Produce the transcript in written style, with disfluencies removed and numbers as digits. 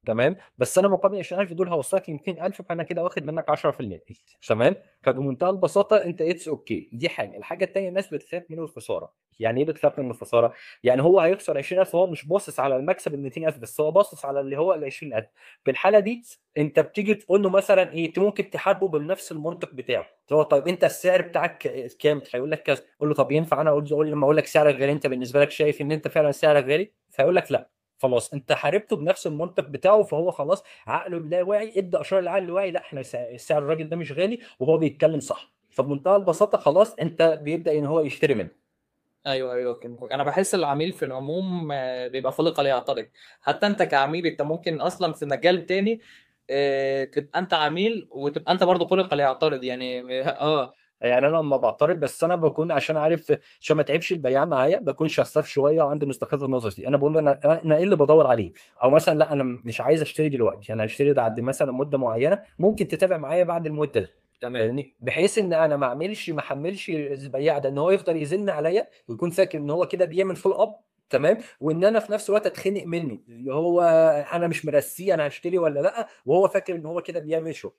تمام، بس انا مقابل 20,000 دول هوصلك ل 200,000، فانا كده واخد منك 10%. تمام. فبمنتهى البساطة انت it's okay. دي حاجه. الحاجة الثانيه، الناس بتخاف من الخساره. يعني ايه بتخاف من الخسارة؟ يعني هو هيخسر 20,000، هو مش باصص على المكسب ال 200,000، بس هو باصص على اللي هو ال 20,000. في الحالة دي انت بتيجي تقول له مثلا ايه، انت ممكن تحاربه بنفس المنطق بتاعه، اللي هو طيب انت السعر بتاعك كام؟ هيقول لك كذا. قول له طب ينفع انا اقول لما اقول لك سعرك غالي، انت بالنسبة لك شايف ان انت فعلا سعرك غالي؟ فيقول لك لا. خلاص، انت حاربته بنفس المنطق بتاعه، فهو خلاص عقله اللاواعي ادى اشارة للعقل الواعي، لا احنا سعر الراجل ده مش غالي وهو بيتكلم صح. فبمنتهى البساطة خلاص انت بيبدا ان هو يشتري منه. ايوه، انا بحس العميل في العموم بيبقى خلق ليعترض. حتى انت كعميل انت ممكن اصلا في مجال تاني تبقى انت عميل وتبقى انت برضه خلق ليعترض يعني. اه. يعني انا لما بعترض، بس انا بكون عشان عارف، عشان ما تعبش البياع معايا، بكون شفاف شوية وعندي مستقره النظر دي. انا بقول له انا ايه اللي بدور عليه، او مثلا لا انا مش عايز اشتري دلوقتي، انا هشتري بعد مثلا مده معينه، ممكن تتابع معايا بعد المدة دي. تمام. فاهمني؟ بحيث ان انا ما احملش البياع ده ان هو يفضل يزن عليا ويكون فاكر ان هو كده بيعمل follow up. تمام. وان انا في نفس الوقت اتخنق منه، اللي هو انا مش مرسيه انا هشتري ولا لا، وهو فاكر ان هو كده بيعمل شغل.